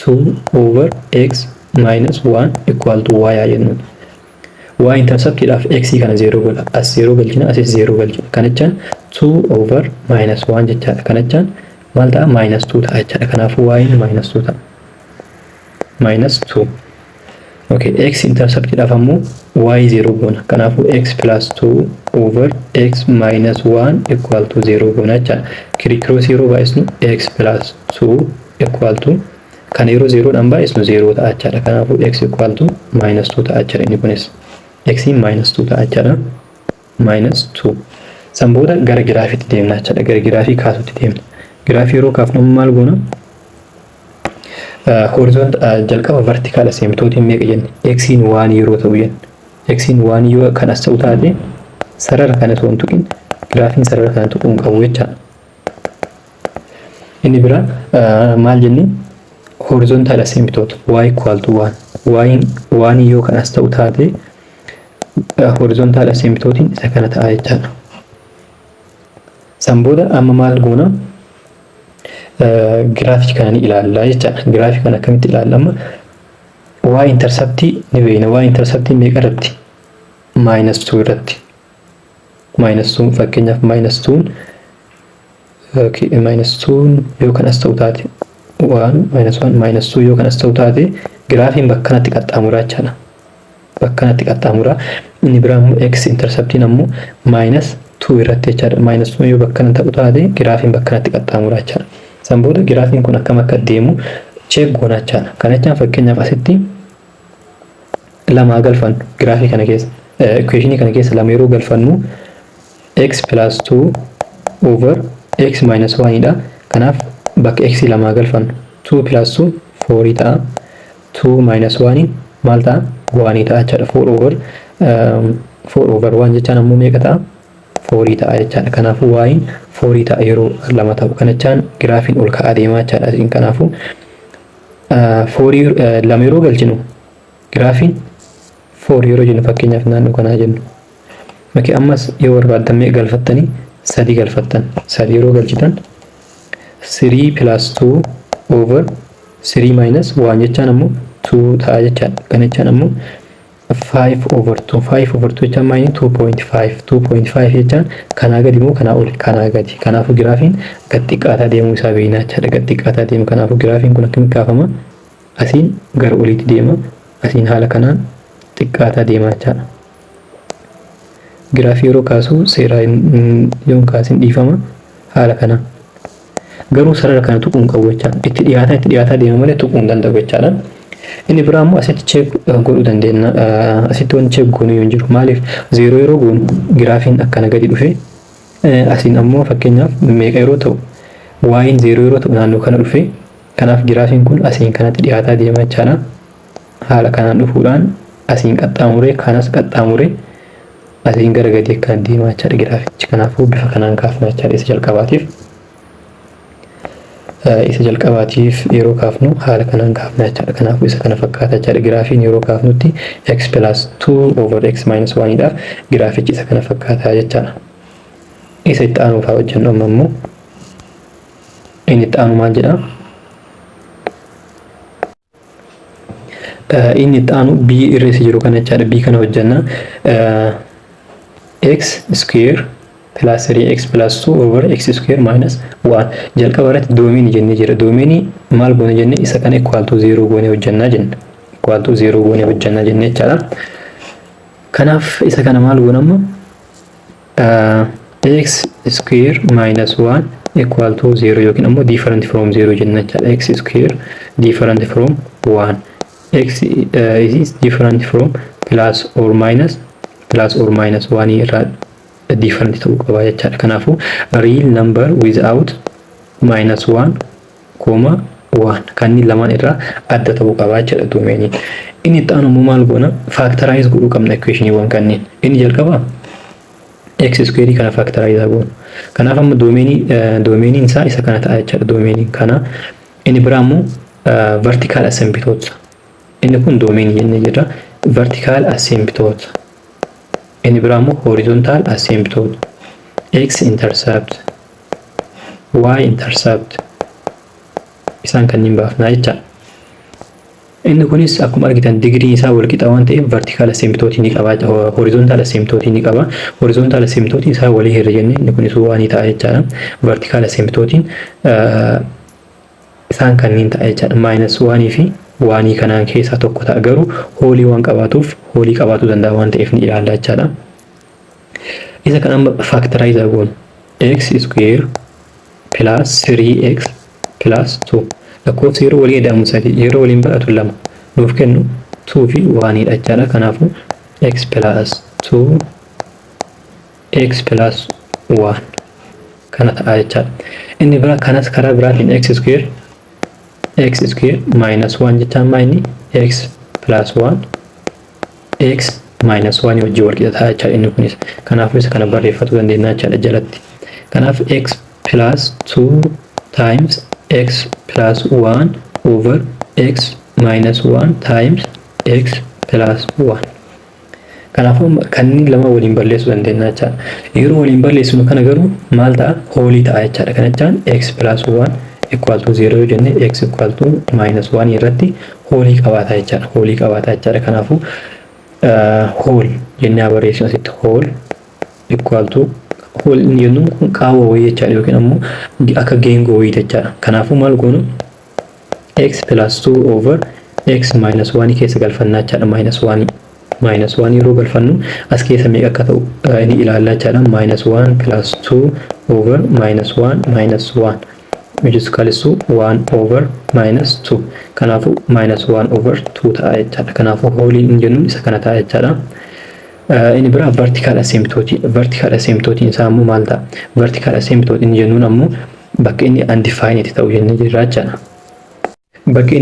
Speaker 1: 2 over x minus 1 equal to y haa jennuun. Y interceptiidhaaf x kana 0 godha. As 0 galchina, asis 0 galchina. Kana jechaan 2 over minus 1 jechaadha. Kana jechaan maal ta'a? Minus 2 ta'a jechaadha. Kanaafuu y minus 2 ta'a. Minus 2. Okay, x interceptiidhaaf ammoo y 0 goona. Kanaafuu x plus 2 over x minus 1 equal to 0 goona jechaadha. Criss-cross yeroo baay'isnu x plus 2 equal to, kan yeroo 0dhaan baay'isnu 0 ta'a jechaadha. Kanaafuu x equal to minus 2 ta'a jechaadha inni kunis. X minus 2 ta'a jechaadha. Minus 2. San booda gara giraafiitti deemna jechaadha. Gara giraafii kaasutti deemna. Giraafii yeroo kaafnu maal goona? Horizont jalqaba vertical asymptotiin meeqa jenne? Xiin one yeroo ta'u jenne. Xiin one yoo kan as ta'u taate, sarara kana osoo hin tuqin giraafiin sarara kana tuquu hin qabu jechaadha. Inni biraa maal jenne? Horizontal asymptote y equal to 1. Y one yoo kan as ta'u taate, horizontal asymptotiin isa kana ta'a jechaadha. San booda amma maal goona? Giraafii kana ni ilaalla jechaadha. Giraafii kana akkamitti ilaalla amma? Y interceptii ni beekna. Y interceptii meeqa irratti? Minus 2 irratti. Minus 2, fakkeenyaaf minus 2, okay, minus 2 yoo kan as ta'u taate, 1 minus 1 minus 2 yoo kan as ta'u taate, giraafiin bakka kanatti qaxxaamuraa jechaadha. Bakka kanatti qaxxaamuraa. Inni biraa immoo x interceptiin ammoo minus 2 irratti jechaadha. Minus 2 yoo bakka kana ta'u taate, giraafiin bakka kanatti qaxxaamuraa jechaadha. San booda giraafiin kun akkam akka deemu check goona jechaadha. Kana jechaan fakkeenyaaf asitti lamaa galfannu, giraafii kana keessa, equationii kana keessa lama yeroo galfannu, x plus 2 over x minus 1 dha. Kanaaf bakka x lamaa galfannu, 2 plus 2 4 ta'a. 2 minus 1 maal ta'a? 1 ta'a jechaadha. 4 over 4 over 1 jechaan ammoo meeqa ta'a? 4 ta'a jechaadha. Kanaafuu y'n 4 ta'a yeroo lama ta'u. Kana jechaan giraafiin ol ka'aa deemaa jechaadha. Asiin kanaafuu 4 lama yeroo galchinu giraafiin 4 yeroo jennu, fakkeenyaaf naannoo kanaa jennu. Makee ammas yoo barbaaddan meeqa galfattanii? Sadi galfattan. Sadi yeroo galchitan, 3 plus 2 over 3 minus 1 jechaan ammoo 2 ta'a jechaadha. Kana jechaan ammoo 5 over 2. 5 over 2 jechaan maayini? 2.5. 2.5 jechaan kanaa gadi moo kanaa ol? Kanaa gadi. Kanaafuu giraafiin gad xiqqaataa deemuu isaa beekna jechaadha. Gad xiqqaataa deemu. Kanaafuu giraafiin kun akkamitti kaafama? Asiin gara oliitti deema, asiin haala kanaan xiqqaataa deema jechaadha. Giraafii yeroo kaasu seeraa yoo hin kaasin dhiifama. Haala kanaan garuu sarara kana tuquu hin qabu jechaadha. Itti dhiyaataa itti dhiyaataa deema malee tuquu hin danda'u jechaadha. Inni biraa immoo asitti check godhuu dandeenya. Asitti wanti check goonuu hin jiru. Maaliif? Zero yeroo goonu giraafiin akkana gadi dhufe, asiin ammoo fakkeenyaaf meeqa yeroo ta'u, y'n zero yeroo ta'u naannoo kana dhufe. Kanaaf giraafiin kun asiin kanatti dhiyaataa deema jechaadha. Haala kanaan dhufuudhaan asiin qaxxaamuree, kanas qaxxaamuree, asiin gara gadi akkana deemaa jechaadha giraafichi. Kanaafuu bifa kanaan kaafna jechaadha isa jalqabaatiif. Isa jalqabaatiif yeroo kaafnu haala kanaan kaafna jechaadha. Kanaafuu isa kana fakkaata jechaadha. Giraafiin yeroo kaafnutti x plus 2 over x minus 1 dhaaf giraafichi isa kana fakkaata jechaadha. Isa itti aanuuf haa hojjennu amma immoo. Inni itti aanu maal jedhaa? Inni itti aanu b irra isa jiru kana jechaadha. B kana hojjenna. X square plus 3x plus 2 over x square minus 1. Jalqaba irratti domain jennee jira. Domain maal goone jenne? Isa kana equal to 0 goone hojjennaa jenna. Equal to 0 goone hojjennaa jenne jechaadha. Kanaaf isa kana maal goona amma? X square minus 1 equal to 0 yookiin ammoo different from 0 jenna jechaadha. X square different from 1, x is different from plus or minus 1 irraa different ta'uu qaba jechaadha. Kanaafuu real number without minus 1 comma 1 kanneen lamaan irraa adda ta'uu qaba jechaadha domainiin. Inni itti aanu immoo maal goona? Factorize godhuu qabna equationiiwwan kanneen. Inni jalqaba x square kana factorize goonu. Kanaaf amma domainiin isaa isa kana ta'a jechaadha, domainiin kana. Inni biraa immoo vertical asymptote. Inni kun domainii jennee jirra. Vertical asymptote. Inni biraa immoo horizontal asymptote. X intercept, Y intercept, isaan kanneen baafnaa jechaadha. Inni kunis akkuma argitan digiriin isaa wal qixa waan ta'eef vertical asymptote ni qaba, horizontal asymptote ni qaba. Horizontal asymptote isaa walii hirra jennee inni kunis waan ta'a jechaadha. Vertical asymptote isaan kanneen ta'a jechaadha. Minus oneii fi oneii kanaan keessaa tokko ta'a, garuu holeii waan qabaatuuf, holeii qabaatuu danda'a waan ta'eef ni ilaalla jechaadha. Isa kan amma factorize goonu, x square plus 3x plus 2, lakkoofsa yeroo walii ida'amu sadi, yeroo waliin baay'atu lama nuuf kennu 2 fi oneiidha jechaadha. Kanaafuu x plus 2 x plus 1 kana ta'a jechaadha. Inni biraa kanas karaa biraatiin x square minus 1 jechaan maa inni x plus 1 x minus 1 wajjin wal qixa ta'a jechaadha inni kunis. Kanaafuu isa kana barreeffachuu dandeenya jechaadha jalatti. Kanaaf x plus 2 times x plus 1 over x minus 1 times x plus 1. Kanaafuu kanneen lama waliin balleessuu dandeenya jechaadha. Yeroo waliin balleessinu kana garuu maal ta'a? Holeii ta'a jechaadha. Kana jechaan x plus 1 equal to 0 yoo jenne, x equal to minus 1 irratti holeii qabaata jechaadha. Holeii qabaata jechaadha. Kanaafuu hole jennee barreessinu asitti, hole equal to, hole inni jennuun kun qaawwa wayii jechaadha yookiin ammoo akka geengoo wayii jechaadha. Kanaafuu maal goonu? X plus 2 over x minus 1 keessa galfannaa jechaadha, minus 1. Minus 1 yeroo galfannu as keessa meeqa akka ta'u ni ilaalla jechaadha. Minus 1 plus 2 over minus 1 minus 1, which is equals to 1 over minus 2. Kanaafuu minus 1 over 2 ta'a jechaadha. Kanaafuu holeiin inni jennuun isa kana ta'a jechaadha. Inni biraa vertical asymptote. Vertical asymptote isaa immoo maal ta'a? Vertical asymptote inni jennuun ammoo bakka inni undefined ta'u jennee jirra jechaadha. Bakki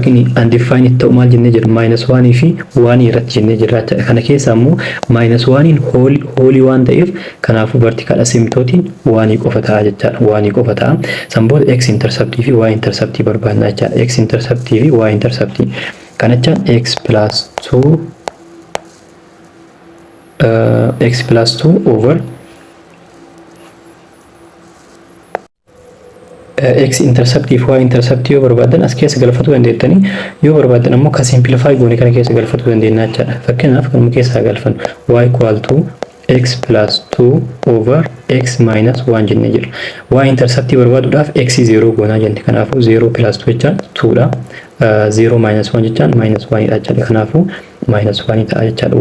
Speaker 1: inni undefined ta'u maal jennee jirra? Minus 1 fi 1 irratti jennee jirra jechaadha. Kana keessa ammoo minus 1 holeii waan ta'eef, kanaafuu vertical asymptote 1 qofa ta'a jechaadha. 1 qofa ta'a. San booda x interceptii fi y interceptii barbaadna jechaadha. X interceptii fi y interceptii. Kana jechaan x plus 2 x plus 2 over x interceptii fi y interceptii yoo barbaadan as keessa galfachuu dandeettanii, yoo barbaadan ammoo ka simplify goone kana keessa galfachuu dandeenya jechaadha. Fakkeenyaaf kanuma keessaa galfannu, y equal to x plus 2 over x minus 1 jennee jira. Y interceptii barbaaduudhaaf x 0 goonaa jenne. Kanaafuu 0 plus 2 jechaan 2 dha. 0 minus 1 jechaan minus 1 dha jechaadha. Kanaafuu minus 1 ta'a jechaadha.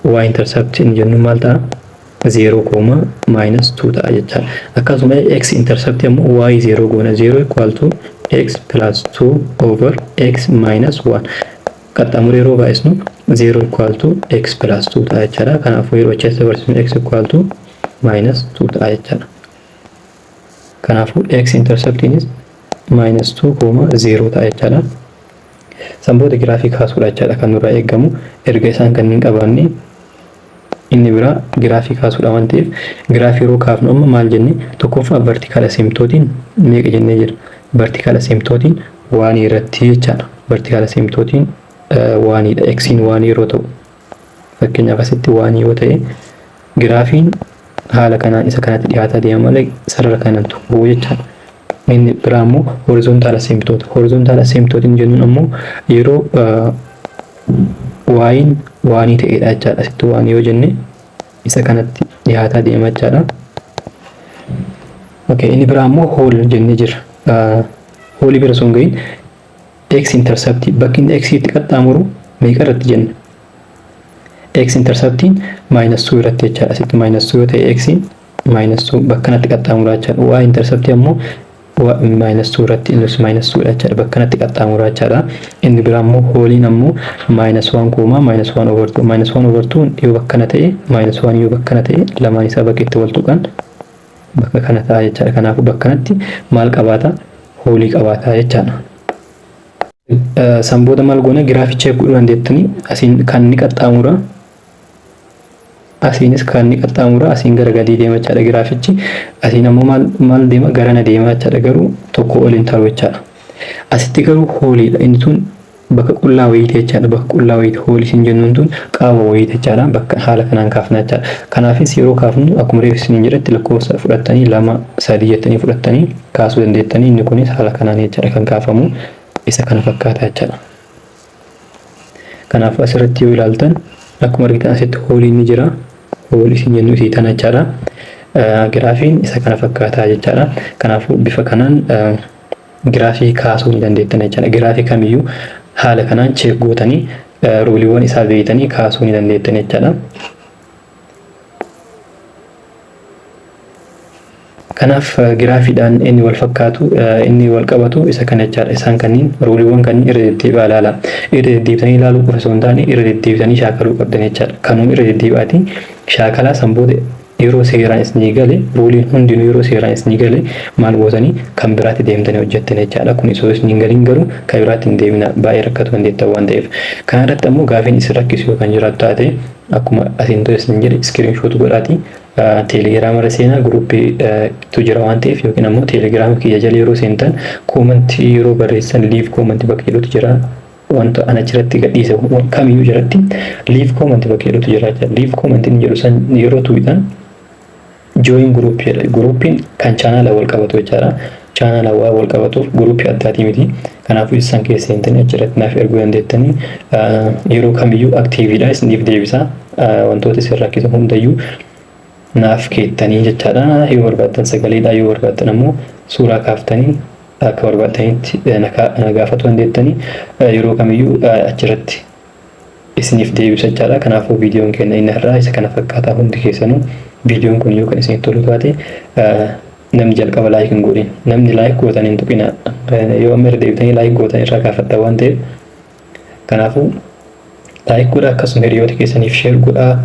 Speaker 1: Y interceptiin jennu maal ta'a? 0 comma minus 2 ta'a jechaadha. Akkasuma x intercept ammoo y 0 goona, 0 equal to x plus 2 over x minus 1. Qaxxaamura yeroo baay'isnu 0 equal to x plus 2 ta'a jechaadha. Kanaafuu yeroo achi dabarsinu x equal to minus 2 ta'a jechaadha. Kanaafuu x interceptiinis minus 2 comma 0 ta'a jechaadha. San booda giraafii kaasuudha jechaadha kan nurraa eegamu. Erga isaan kanneen qabaanne, inni biraa giraafii kaasuudha waan ta'eef, giraafii yeroo kaafnu amma maal jenne? Tokkoffaa vertical asymptoteiin meeqa jennee jira? Vertical asymptoteiin one irratti jechaadha. Vertical asymptoteiin oneiidha. Xiin one yeroo ta'u, fakkeenyaaf asitti one yoo ta'e, giraafiin haala kanaan isa kanatti dhiyaataa deema malee sarara kanaan tuquu jechaadha. Inni biraa immoo horizontal asymptote. Horizontal asymptoteiin jennuun ammoo yeroo yiin one ta'edha jechaadha. Asitti one yoo jenne isa kanatti dhiyaataa deema jechaadha. Okay, inni biraa immoo hole jennee jira. Holeii bira osoo hin gahin x intercept, bakki inni x itti qaxxaamuru meeqa irratti jenna? X interceptiin minus 2 irratti jechaadha. Asitti minus 2 yoo ta'e, x minus 2 bakka kanatti qaxxaamura jechaadha. Y interceptii ammoo minus 2 irratti, innis minus 2 dha jechaadha. Bakka kanatti qaxxaamura jechaadha. Inni biraa immoo holeiin ammoo minus 1 comma minus 1 over 2. Minus 1 over 2 yoo bakka kana ta'e, minus 1 yoo bakka kana ta'e, lamaan isaa bakka itti wal tuqan bakka kana ta'a jechaadha. Kanaafuu bakka kanatti maal qabaata? Holeii qabaata jechaadha. San booda maal goona? Giraaficha godhuu dandeettanii asiin kan inni qaxxaamura. Asiinis kan inni qaxxaamura, asiin gara gadii deema jechaadha giraafichi. Asiin ammoo maal maal deema? Garana deema jechaadha, garuu tokko ol hin taru jechaadha. Asitti garuu holeiidha. Inni tun bakka qullaa wayiiti jechaadha. Bakka qullaa wayiiti. Holeii isin jennuun tun qaawwa wayiiti jechaadha. Bakka haala kanaan kaafna jechaadha. Kanaafis yeroo kaafnu akkuma reefu isiniin jedhetti lakkoofsa fudhattanii, lama sadii jettanii fudhattanii kaasuu dandeettanii. Inni kunis haala kanaan jechaadha kan kaafamu, isa kana fakkaata jechaadha. Kanaafuu asirratti yoo ilaaltan, akkuma argitan asitti holeiin ni jira. Holeii isin jennu isii tana jechaadha. Giraafiin isa kana fakkaataa jechaadha. Kanaafuu bifa kanaan giraafii kaasuu ni dandeettan jechaadha. Giraafii kamiyyuu haala kanaan check gootanii, ruleiiwwan isaa beektanii kaasuu ni dandeettan jechaadha. Kanaaf giraafiidhaan inni wal fakkaatu, inni wal qabatu isa kana jechaadha. Isaan kanneen ruleiiwwan kanneen irra deddeebi'aa ilaala. Irra deddeebitanii ilaaluu qofa osoo hin taane irra deddeebitanii shaakaluu qabdan jechaadha. Kanuma irra deddeebi'aatii shaakalaa. San booda yeroo seeraan isinii gale, ruleiin hundinuu yeroo seeraan isinii gale, maal gootanii kan biraatti deemtanii hojjettan jechaadha. Kun osoo isin hin galin garuu kan biraatti hin deemina, baay'ee rakkatu dandeettan waan ta'eef. Kana irratti ammoo gaafiin isin rakkisu yoo kan jiraatu taate, akkuma asiin ture isin jedhe, screenshot godhaatii Telegirama irra seenaa, groupiitu jira waan ta'eef, yookiin ammoo Telegirama kiyya jala yeroo seentan commentii yeroo barreessan leave comment bakka jedhutu jira. Wanta ana achirratti gadhiise kamiyyuu jalatti leave comment bakka jedhutu jira. Leave comment inni jedhu san yeroo tuwitan join group jedha. Groupiin kan channela wal qabatu jechaadha. Channela waa wal qabatuuf groupii addaatii miti. Kanaafuu isaan keessa seentanii achirratti naaf erguu dandeettanii, yeroo kamiyyuu activeiidha, isiniif deebisa. Wantoota isin rakkisan hundayyuu naaf keettanii jechaadha. Yoo barbaaddan sagaleedha, yoo barbaaddan ammoo suuraa kaaftanii akka barbaaddanitti na gaafatu dandeettanii, yeroo kamiyyuu achirratti isiniif deebisa jechaadha. Kanaafuu viidiyoon keenya inni har'aa isa kana fakkaataa. Hundi keessanuu viidiyoon kun yoo kan isinitti tolu taate, namni jalqaba like hin godhin, namni like gootan hin tuqina, yoo amma irra deebitanii like gootan irraa gaafadha waan ta'eef. Kanaafuu like godhaa, akkasuma hiriyoota keessaniif share godhaa.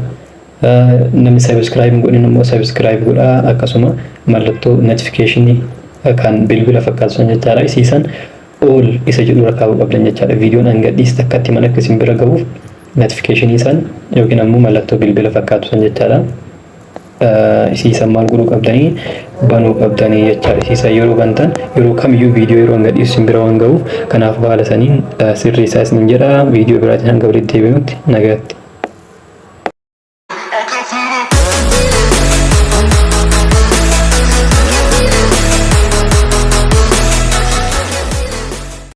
Speaker 1: Namni subscribe hin godhin immoo subscribe godhaa, akkasuma mallattoo notificationii kan bilbila fakkaatu san jechaadha, isiisan all isa jedhu irra kaa'uu qabdan jechaadha. Viidiyoon an gadhiiste akkatti mana akka isin bira gahuuf notificationii san yookiin ammoo mallattoo bilbila fakkaatu san jechaadha. Isiisan maal godhuu qabdanii? Banuu qabdanii jechaadha. Isiisan yeroo bantan yeroo kamiyyuu viidiyoo yeroo an gadhiisu isin bira waan gahuuf, kanaafuu haala saniin sirrii isaa isin jedha. Viidiyoo biraatiin hanga walitti deebinutti nagaatti.